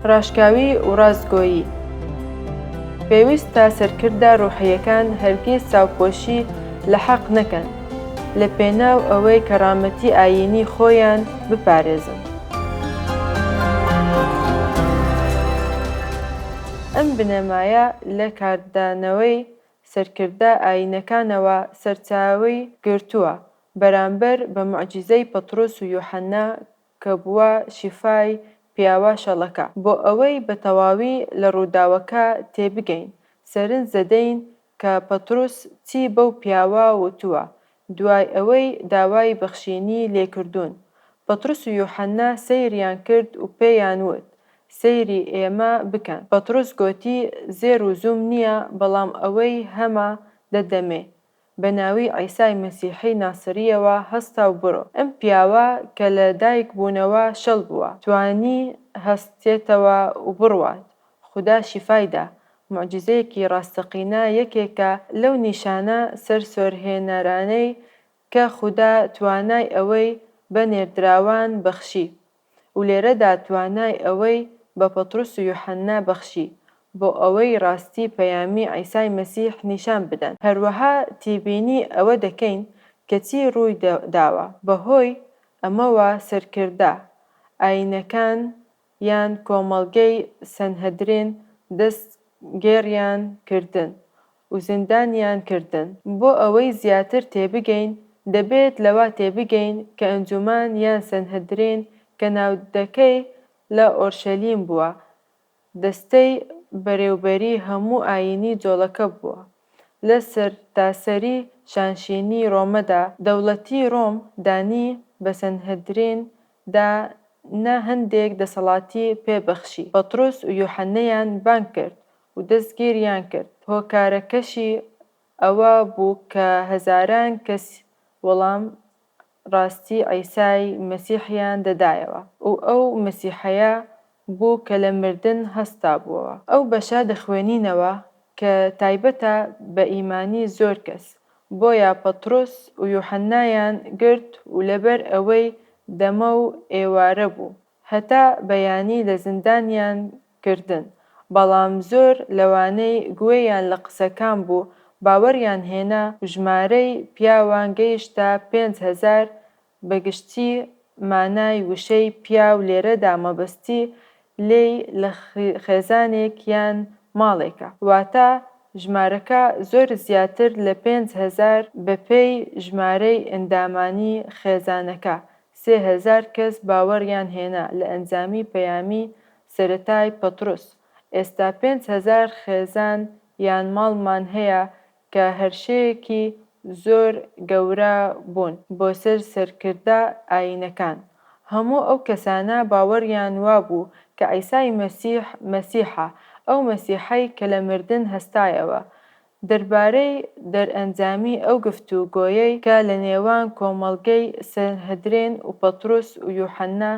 ڕاشکاوی و ڕاستگۆیی. پێویستە سەرکردە ڕۆحییەکان هەرگیز چاوپۆشی لە حەق نەکەن لە پێناو ئەوەی کەڕامەتی ئایینی خۆیان بپارێزن. ئەم بنەمایە لە کاردانەوەی سەرکردە ئایینەکانەوە سەرچاوەی گرتووە بەرامبەر بە موعجیزەی پەترۆس و یۆحەنا کە بووە شیفای پیاوە شەڵەکە. بۆ ئەوەی بە تەواوی لە ڕووداوەکە تێبگەین، سەرنج دەدەین کە پەتڕوس چی بەو پیاوە وتووە دوای ئەوەی داوای بەخشینی لێکردوون. پەتڕوس و یۆحەنا سەیریان کرد و پێیان وت، سەیری ئێمە بکەن. پەتڕوس گۆتی، زێر و زووم نییە، بەڵام ئەوەی هەمە دەدەمێ. بە ناوی عیسای مەسیحی ناسرییەوە هەستە و بڕۆ. ئەم پیاوە کە لە دایک بوونەوە شەل بووە، توانی هەستێتەوە و بڕوات. خودا شیفای دا. موعجیزەیەکی ڕاستەقینە یەکێکە لەو نیشانە سەرسۆرهێنەرانەی کە خودا توانای ئەوەی بە نێردراوان بەخشی. و لێرەدا توانای ئەوەی بە پەتڕوس و یوحەننا بەخشی بۆ ئەوەی ڕاستی پەیامی عیسای مەسیح نیشان بدەن. هەروەها تێبینی ئەوە دەکەین کە چی ڕووی داوە بەهۆی ئەمەوە سەرکردە ئایینەکان یان کۆمەڵگەی سەنهەدرین دەستگێڕیان کردن و زیندانیان کردن. بۆ ئەوەی زیاتر تێبگەین، دەبێت لەوە تێبگەین کە ئەنجومەن یان سەنهەدرین کە ناودەکەی لە ئۆرشەلیم بووە، دەستەی بەرێوبەری هەموو ئایینی جۆڵەکە بووە لە سەرتاسەری شانشینی ڕۆمەدا، دەوڵەتی ڕۆم دانی بە سەنهەدرین دا نا هەندێک دەسەڵاتی پێ بەخشی، پەتڕوس و یۆحەنەیان بانگ کرد و دەستگیریان کرد، هۆکارەکەشی ئەوە بوو کە هەزاران کەس وەڵام ڕاستی عیسای مەسیحیان دەدایەوە و ئەو مەسیحەیە بوو کە لە مردن هەستابووەوە. ئەو بەشە دەخوێنینەوە کە تایبەتە بە ئیمانی زۆر کەس، بۆیە پەتڕۆس و یوحەننایان گرت و لەبەر ئەوەی دەمەو ئێوارە بوو، هەتا بەیانی لە زیندانیان کردن، بەڵام زۆر لەوانەی گوێیان لە قسەکان بوو باوەڕیان هێنا و ژمارەی پیاوان گەیشتە 5000 بە گشتی مانای وشەی پیاو لێرەدا مەبەستی لێی لە خێزانێک یان ماڵێکە، واتە ژمارەکە زۆر زیاتر لە 5000 بەپێی ژمارەی ئەندامانی خێزانەکە 3000 کەس باوەڕیان هێنا لە ئەنجامی پەیامی سەرەتای پەتڕوس، ئێستا 5000 خێزان یان ماڵمان هەیە کە هەرشەیەکی زۆر گەورە بوون بۆ سەر سەرکردە ئایینەکان. هەموو ئەو کەسانە باوەڕیان وابوو کە عیسای مەسیح مەسیحە، ئەو مەسیحەی کە لە مردن هەستایەوە. دەربارەی دەرئەنجامی ئەو گفتوگۆیەی کە لە نێوان کۆمەڵگەی سەنهەدرین و پەتڕوس و یوحەننا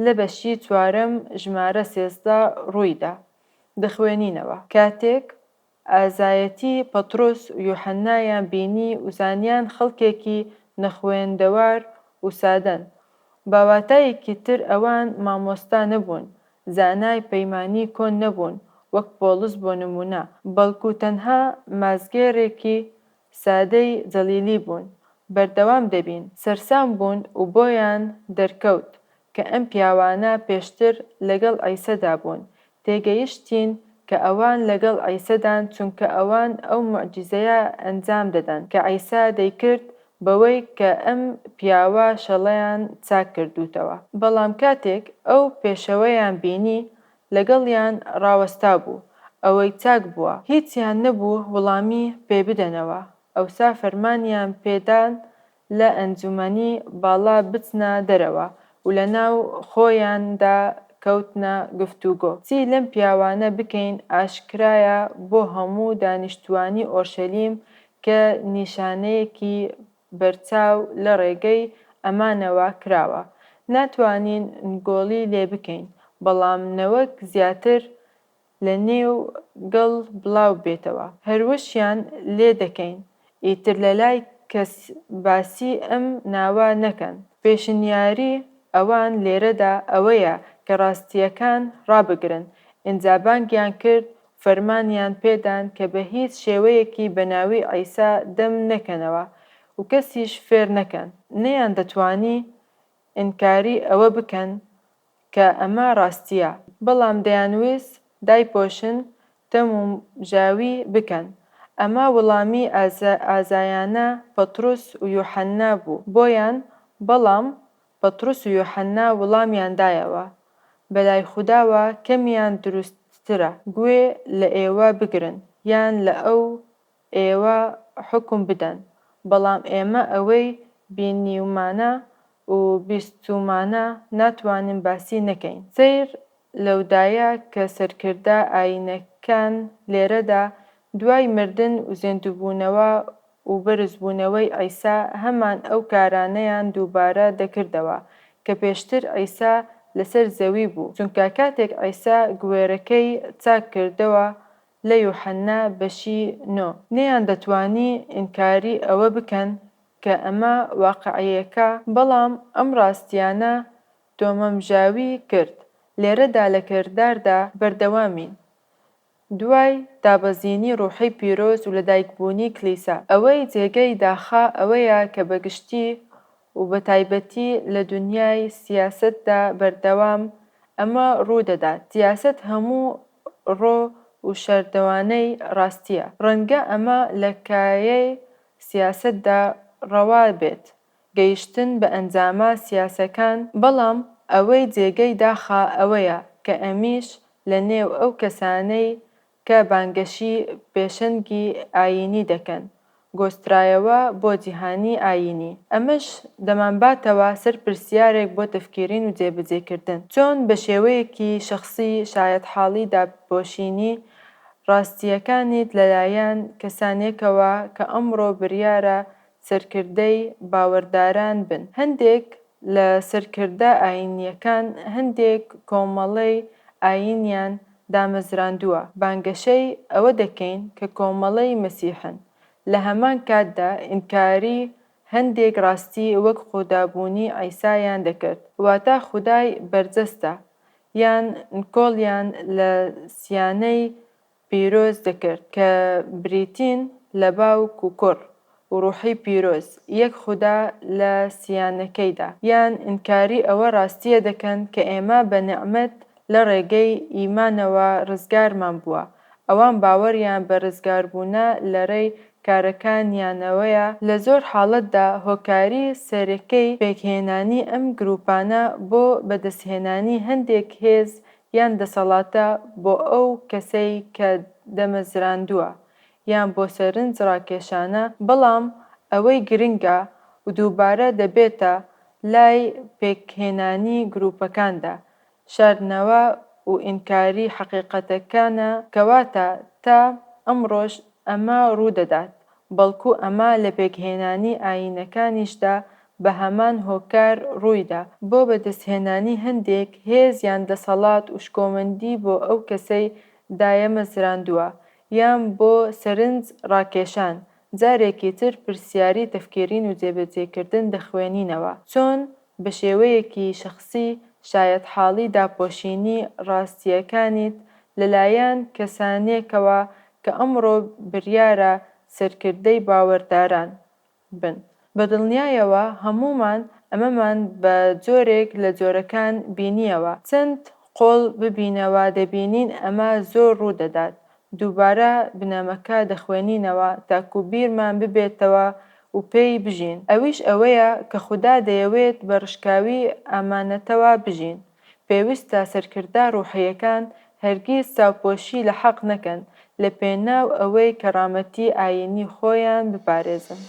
لە بەشی چوارەم ژمارە 13 ڕوویدا، دەخوێنینەوە. کاتێک ئازایەتی پەتڕۆس و یۆحەننایان بینی و زانیان خەڵکێکی نەخوێندەوار و سادەن. بە واتایەکی تر ئەوان مامۆستا نەبوون، زانای پەیمانی کۆن نەبوون وەک پۆڵس بۆ نموونە، بەڵکو تەنها ماسگێڕێکی سادەی جەلیلی بوون. بەردەوام دەبین. سەرسام بوون و بۆیان دەرکەوت کە ئەم پیاوانە پێشتر لەگەڵ عیسەدا بوون، تێگەیشتین کە ئەوان لەگەڵ عیسەدان چونکە ئەوان ئەو موعجیزەیە ئەنجام دەدەن کە عیسا دەیکرد بەوەی کە ئەم پیاوە شەڵەیان چاک کردووتەوە. بەڵام کاتێک ئەو پێشەوەیان بینی لەگەڵیان ڕاوەستابوو، ئەوەی چاک بووە، هیچیان نەبوو وڵامی پێ بدەنەوە، ئەوسا فەرمانیان پێدان لە ئەنجومەنی باڵا بچنە دەرەوە و لە ناو خۆیاندا کەوتنە گفتوگۆ. چی لەم پیاوانە بکەین ئاشکرایە بۆ هەموو دانیشتووانی ئۆرشەلیم کە نیشانەیەکی بەرچاو لە ڕێگەی ئەمانەوە کراوە. ناتوانین نگۆڵی لێ بکەین، بەڵام نەوەک زیاتر لە نێو گەڵ بڵاو بێتەوە. هەروەشیان لێ دەکەین، ئیتر لە لای کەس باسی ئەم ناوە نەکەن. پێشنیاری ئەوان لێرەدا ئەوەیە کە ڕاستییەکان ڕابگرن، ئینجا بانگیان کرد و فەرمانیان پێدان کە بە هیچ شێوەیەکی بە ناوی عیسا دەم نەکەنەوە و کەسیش فێر نەکەن. نەیاندەتوانی ئینکاری ئەوە بکەن کە ئەمە ڕاستییە، بەڵام دەیانویست دایپۆشن تەمومژاوی بکەن. ئەمە وڵامی ئازایانە پەتڕوس و یوحەننا بوو بۆیان، بەڵام پەتڕوس و یوحەننا وڵامیان دایەوە، بەلای خوداوە کەمیان دروستترە گوێ لە ئێوە بگرن یان لە ئەو ئێوە حوکم بدەن، بەڵام ئێمە ئەوەی بینیومانە و بیستوومانە ناتوانین باسی نەکەین. سەیر لەودایە کە سەرکردە ئایینەکان لێرەدا دوای مردن و زیندووبوونەوە و بەرزبوونەوەی عیسا هەمان ئەو کارانەیان دووبارە دەکردەوە کە پێشتر عیسا لەسەر زەوی بوو، چونکە کاتێک عیسا گوێرەکەی چاک کردەوە لە یوحەننا بەشی نۆ. نەیاندەتوانی ئینکاری ئەوە بکەن کە ئەمە واقعییەکە، بەڵام ئەم ڕاستییانە تۆمەمژاوی کرد، لێرەدا لە کرداردا بەردەوامین دوای دابەزینی ڕوحی پیرۆز و لەدایکبوونی کلیسا. ئەوەی جێگەی داخە ئەوەیە کە بە گشتی و بە تایبەتی لە دونیای سیاسەتدا بەردەوام ئەمە ڕوو دەدات. سیاسەت هەموو ڕۆ و شاردەوانەی ڕاستییە. ڕەنگە ئەمە لە کایەی سیاسەتدا ڕەوا بێت، گەیشتن بە ئەنجامە سیاسەکان، بەڵام ئەوەی جێگەی داخە ئەوەیە کە ئەمیش لە نێو ئەو کەسانەی کە بانگەشی پێشەنگی ئایینی دەکەن، گۆسترایەوە بۆ جیهانی ئایینی. ئەمەش دەمانباتەوە سەر پرسیارێک بۆ تەفکیرین و جێبەجێکردن، چۆن بە شێوەیەکی شەخسی شایەتحاڵی داپۆشینی ڕاستییەکانیت لەلایەن کەسانێکەوە کە ئەمڕۆ بریارە سەرکردەی باوەرداران بن؟ هەندێک لە سەرکردە ئایینییەکان هەندێک کۆمەڵەی ئایینیان دامەزراندووە، بانگەشەی ئەوە دەکەین کە کۆمەڵەی مەسیحن، لە هەمان کاتدا ئینکاری هەندێک ڕاستی وەک خودابوونی عیسایان دەکرد، واتە خودای بەرجەستە، یان نکۆڵیان لە سیانەی پیرۆز دەکرد کە بریتین لە باوک و کوڕ و ڕوحی پیرۆز، یەک خودا لە سیانەکەیدا، یان ئینکاری ئەوە ڕاستیە دەکەن کە ئێمە بە نیعمەت لە ڕێگەی ئیمانەوە ڕزگارمان بووە، ئەوان باوەڕیان بە ڕزگاربوونە لە ڕێی کارەکانیانەوەیە، لە زۆر حاڵەتدا هۆکاری سەرەکەی پێکهێنانی ئەم گروپانە بۆ بەدەستهێنانی هەندێک هێز یان دەسەڵاتە بۆ ئەو کەسەی کە دەمەزراندووە یان بۆ سەرنج ڕاکێشانە، بەڵام ئەوەی گرنگە و دووبارە دەبێتە لای پێکهێنانی گروپەکاندا شاردنەوە و ئینکاری حەقیقەتەکانە، کەواتە تا ئەمڕۆش ئەمە ڕوودەدات، بەڵکو ئەمە لە پێکهێنانی ئایینەکانیشدا بە هەمان هۆکار ڕوویدا، بۆ بەدەستهێنانی هەندێک هێز یان دەسەڵات و شکۆمەندی بۆ ئەو کەسەی دایمەزراندووە، یان بۆ سەرنج ڕاکێشان، جارێکی تر پرسیاری تەفکیرین و جێبەجێکردن دەخوێنینەوە، چۆن بە شێوەیەکی شەخسی شایەتحاڵی داپۆشینی ڕاستییەکانیت لەلایەن کەسانێکەوە کە ئەمڕۆ بریارە سەرکردەی باوەرداران بن. بە دڵنیایەوە هەموومان ئەمەمان بە جۆرێک لە جۆرەکان بینییەوە. چەند قۆڵ ببینەوە دەبینین ئەمە زۆر ڕوو دەدات. دووبارە بنەمەکە دەخوێنینەوە تاکو بیرمان ببێتەوە و پێی بژین. ئەویش ئەوەیە کە خودا دەیەوێت بە ڕشکاوی ئامانەتەوە بژین. پێویستە سەرکردە ڕوحییەکان هەرگیز چاوپۆشی لە حەق نەکەن لە پێناو ئەوەی کەڕامەتی ئایینی خۆیان بپارێزن.